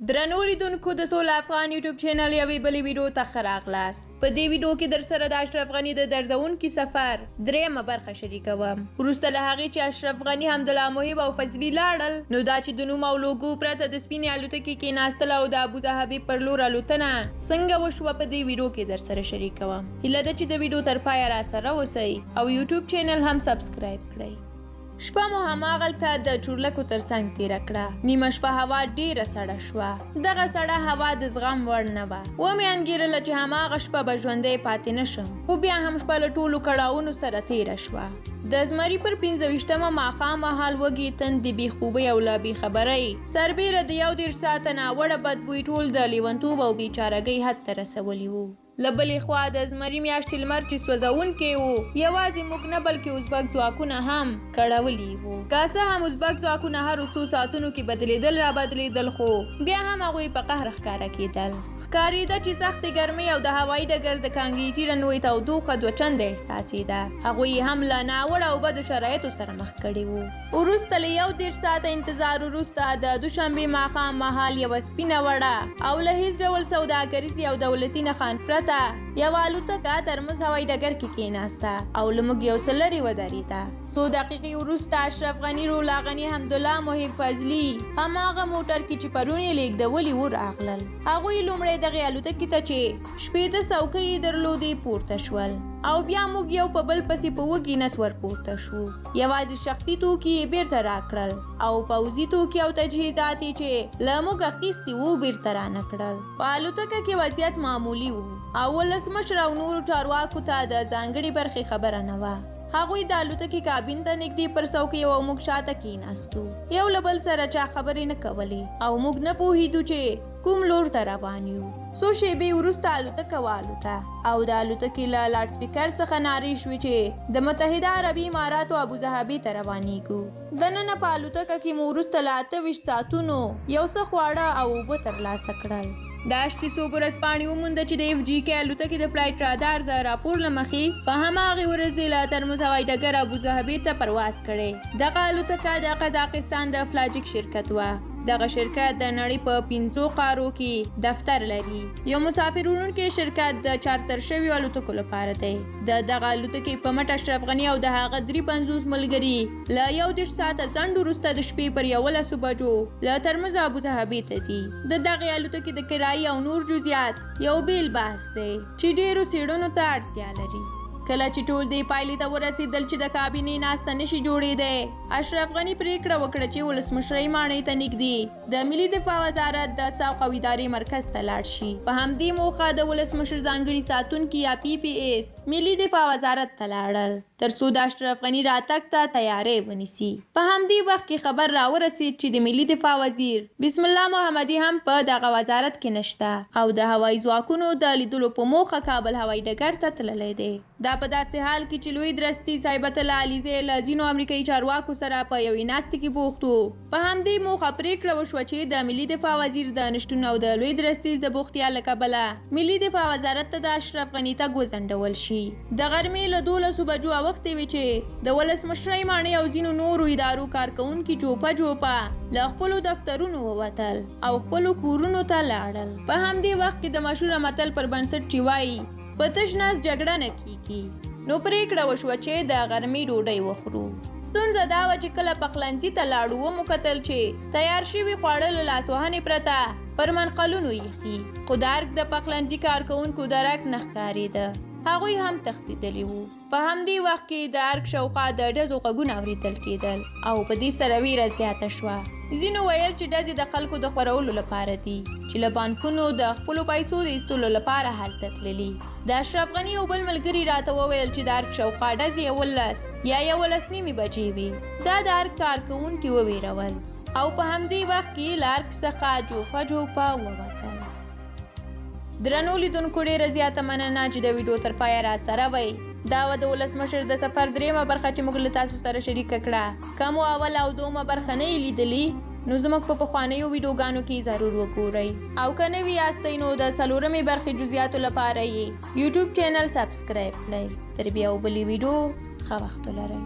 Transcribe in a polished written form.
درنو لیدونکو د سوله افغان یوټیوب چینل یوې بلې ویډیو ته ښه راغلاست. په دې ویډیو کې درسره د اشرف غني د دردونکي سفر درېیمه برخه شریکوم. وروسته له هغې چې اشرف غني، حمدالله محب او فضلي لاړل، نو دا چې د نوم او لوګو پرته د سپینې الوتکې کېناستل او د ابوظهبي پر لور الوتنه څنګه وشوه، په دې ویډیو کې درسره شریکوم. هیله ده چې د ویډیو تر پایه راسره اوسئ او یوټیوب چینل هم سبسکرایب کړئ. شپه مو هماغلته د چورلکو تر څنګ تېره کړه. نیمه شپه هوا ډېره سړه شوه. دغه سړه هوا د زغم وړ نه وه. ومې انګېرله چې هماغه شپه به ژوندی پاتې نه شم، خو بیا هم شپه له ټولو کړاوونو سره تېره شوه. د زمري پر 25مه ماښام مهال وږي، تندې، بې خوبۍ او له بې خبرۍ سربېره د 31 ساعته ناوړه بدبوی ټول د لېونتوب او بېچارګۍ حد ته رسولي وو. له بلې خوا د زمري میاشتې لمر چې سوځونکی و، یوازې موږ نه بلکې ازبک ځواکونه هم کړولي وو. که څه هم ازبک ځواکونه هرو څو ساعتونو کې بدلېدل را بدلېدل، خو بیا هم هغوی په قهر ښکاره کېدل. ښکارېده چې سختې ګرمۍ او د هوایي ډګر د کانکریټي رنوی تودوخه دوه چنده احساسېده. هغوی هم له ناوړه او بدو شرایطو سره مخ کړي وو. وروسته له 31 ساعته انتظار وروسته د دوشنبې ماښام مهال یوه سپینه وړه او له هیڅ ډول سوداګریزې او دولتي نښان پرته یوه الوتکه ترمز هوایي ډګر کې کېناسته او له موږ یو څه لرې ودرېده. څو دقیقې وروسته اشرف غني، رولا غني، حمدالله محب، فضلي هماغه موټر کې چې پرون یې لېږدولي وو راغلل. هغوی لومړی دغې الوتکې ته چې 60 څوکۍ یې درلودې پورته شول او بیا موږ یو په بل پسې په وږي نس ورپورته شوو. یوازې شخصي توکي یې بیرته راکړل او پوځي توکي او تجهیزات یې چې له موږ اخیستي وو بیرته رانه کړل. په الوتکه کې وضعیت معمولي وو او ولسمشر او نورو چارواکو ته د ځانګړې برخې خبره نه وه. هغوی د الوتکې کابین ته نږدې پر څوکۍ او موږ شاته کېناستو. یو له بل سره چا خبرې نه کولې او موږ نه پوهېدو چې کوم لور ته روان یو. څو شېبې وروسته الوتکه والوته او د الوتکې له لاډسپیکر څخه نارې شوې چې د متحده عربي اماراتو ابوظهبي ته روانېږو. دننه په الوتکه کې مو وروسته له 28 ساعتونو یو څه خواړه او اوبه ترلاسه کړل. د اشتي صوب ورځپاڼې ومونده چې د اف جي کې الوتکې د فلایټ رادار د راپور له مخې په هماغې ورځې له ترمز هوایي ډګر ابوظهبي ته پرواز کړی. دغه الوتکه د قزاقستان د فلاجیک شرکت وه. دغه شرکت د نړۍ په 5 قارو کې دفتر لري. یو مسافر وړونکی شرکت د چارتر شویو الوتکو لپاره دی. د دغه الوتکې په مټ اشرف غني او د هغه 53 ملګري له 31 ساعته ځنډ وروسته د شپې پر 11 بجو له ترمز ابوظهبي ته ځي. د دغې الوتکې د کرایې او نور جزئیات یو بېل بحث دی چې ډېرو څېړنو ته اړتیا لري. کله چې ټول دې پایلې ته ورسېدل چې د کابینې ناسته نشي جوړېدی، اشرف غني پرېکړه وکړه چې ولسمشرۍ ماڼۍ ته نږدې د ملي دفاع وزارت د سوق او ادارې مرکز ته لاړ شي. په همدې موخه د ولسمشر ځانګړي ساتونکي یا پي پي ایس ملي دفاع وزارت ته لاړل ترڅو د اشرف غني راتګ ته تیاری ونیسي. په همدې وخت کې خبر راورسېد چې د ملي دفاع وزیر بسم الله محمدي هم په دغه وزارت کې نشته او د هوایي ځواکونو د لیدلو په موخه کابل هوایي ډګر ته تللی دی. دا په داسې حال کې چې لوی درستیز هیبت الله علیزی له ځینو امریکایي چارواکو سره په یوې ناستې کې بوخت و. په همدې موخه پرېکړه وشوه چې د ملي دفاع وزیر د نشتون او د لوی درستیز د بوختیا له کبله ملي دفاع وزارت ته د اشرف غني تګ وځنډول شي. د غرمې له 12 بجو اوښتې وې چې د ولسمشرۍ ماڼۍ او ځینو نورو ادارو کارکوونکي جوپه جوپه له خپلو دفترونو ووتل او خپلو کورونو ته لاړل. په همدې وخت کې د مشهوره متل پر بنسټ چې وایي په تش ناس جګړه نه کیږي، نو پرېکړه وشوه چې د غرمې ډوډۍ وخورو. ستونزه دا وه چې کله پخلنځي ته لاړو ومو کتل چې تیار شوي خواړه له لاسوهنې پرته پر منقلونو ایښي، خو د ارګ د پخلنځي کارکوونکو درک نه ښکارېده. هغوی هم تښتېدلي وو. په همدې وخت کې د ارګ شاوخوا د ډزو غږونه اورېدل کېدل او په دې سره ویره زیاته شوه. ځینو ویل چې ډزې د خلکو د خورولو لپاره دي چې له بانکونو د خپلو پیسو د ایستلو لپاره هلته تللي. د اشرف غني یو بل ملګري راته وویل چې د ارګ شاوخوا ډزې 11 یا 11:30 بجې وې. دا د ارګ کارکوونکي وویرول او په همدې وخت کې له ارګ څخه جوپه جوپه ووتل. درنو لیدونکو ډېره زیاته مننه چې د ویډیو تر پایه راسره وئ. دا وه د ولسمشر د سفر درېیمه برخه چې موږ له تاسو سره شریکه کړه. که مو اوله او دومه برخه نه یې لیدلي نو زموږ په پخوانیو ویډیوګانو کې ضرور وګورئ، او که نوي یاستئ نو د څلورمې برخې جزئیاتو لپاره یې یوټیوب چینل سبسکرایب کړئ. تر بیا وبلې ویډیو ښه وخت ولرئ.